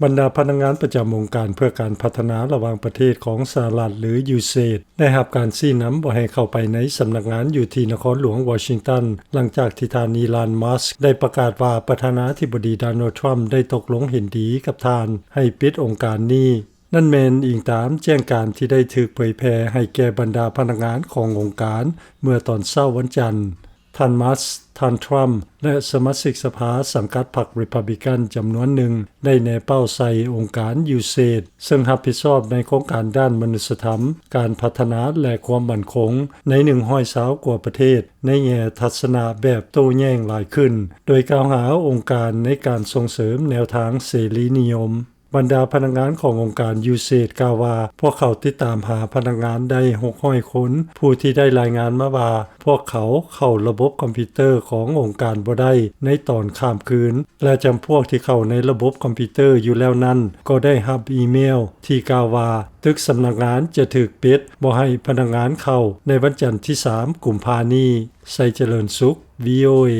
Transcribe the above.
ບັນດາພະນັກງານປະຈຳອົງການເພື່ອການພັດທະນາລະຫວ່າງປະເທດຂອງສະຫະລັດ ຫຼື USAID ໄດ້ຮັບການຊີ້ນຳບໍ່ໃຫ້ເຂົ້າໄປໃນສຳນັກງານຢູ່ທີ່ນະຄອນຫຼວງວໍຊິງຕັນ ຫຼັງຈາກທີ່ທ່ານ ອີລອນ ມັສ ໄດ້ປະກາດວ່າປະທານາທິບໍດີ ໂດນັລ ທຣຳ ໄດ້ຕົກລົງເຫັນດີກັບທ່ານໃຫ້ປິດອົງການນີ້. ນັ້ນແມ່ນອີງຕາມແຈ້ງການທີ່ໄດ້ຖືກເຜີຍແຜ່ໃຫ້ແກ່ບັນດາພະນັກງານຂອງອົງການເມື່ອຕອນເຊົ້າວັນຈັນ. ທ່ານ ມັສ ທ່ານ ທຣຳ ແລະ ສະມາຊິກສະພາສັງກັດພັກ Republican ຈຳນວນໜຶ່ງ ໄດ້ແນເປົ້າໃສ່ອົງການ USAID ເຊິ່ງຮັບຜິດຊອບໃນໂຄງການດ້ານມະນຸດສະທຳ, ການພັດທະນາ ແລະ ຄວາມໝັ້ນຄົງໃນໜຶ່ງຮ້ອຍຊາວກວ່າປະເທດ ໃນແງ່ທັດສະນະແບບໂຕ້ແຍ້ງຫຼາຍຂຶ້ນ, ໂດຍກ່າວຫາອົງການໃນການສົ່ງເສີມແນວທາງເສລີນິຍົມ. ບັນດາພະນັກງານຂອງອົງການ USAID ກ່າວວ່າ ພວກເຂົາຕິດຕາມຫາພະນັກງານໄດ້ຫົກຮ້ອຍຄົນ ຜູ້ທີ່ໄດ້ລາຍງານມາວ່າ ພວກເຂົາເຂົ້າລະບົບຄອມພິວເຕີຂອງອົງການບໍ່ໄດ້ໃນຕອນຂ້າມຄືນ ແລະ ຈຳພວກທີ່ເຂົ້າໃນລະບົບຄອມພິວເຕີຢູ່ແລ້ວນັ້ນ ກໍໄດ້ຮັບອີເມວທີ່ກ່າວວ່າ ຕຶກສຳນັກງານຈະຖືກປິດ ບໍ່ໃຫ້ພະນັກງານເຂົ້າໃນວັນຈັນທີສາມ ກຸມພານີ້. ໄຊຈະເລີນສຸກ VOA.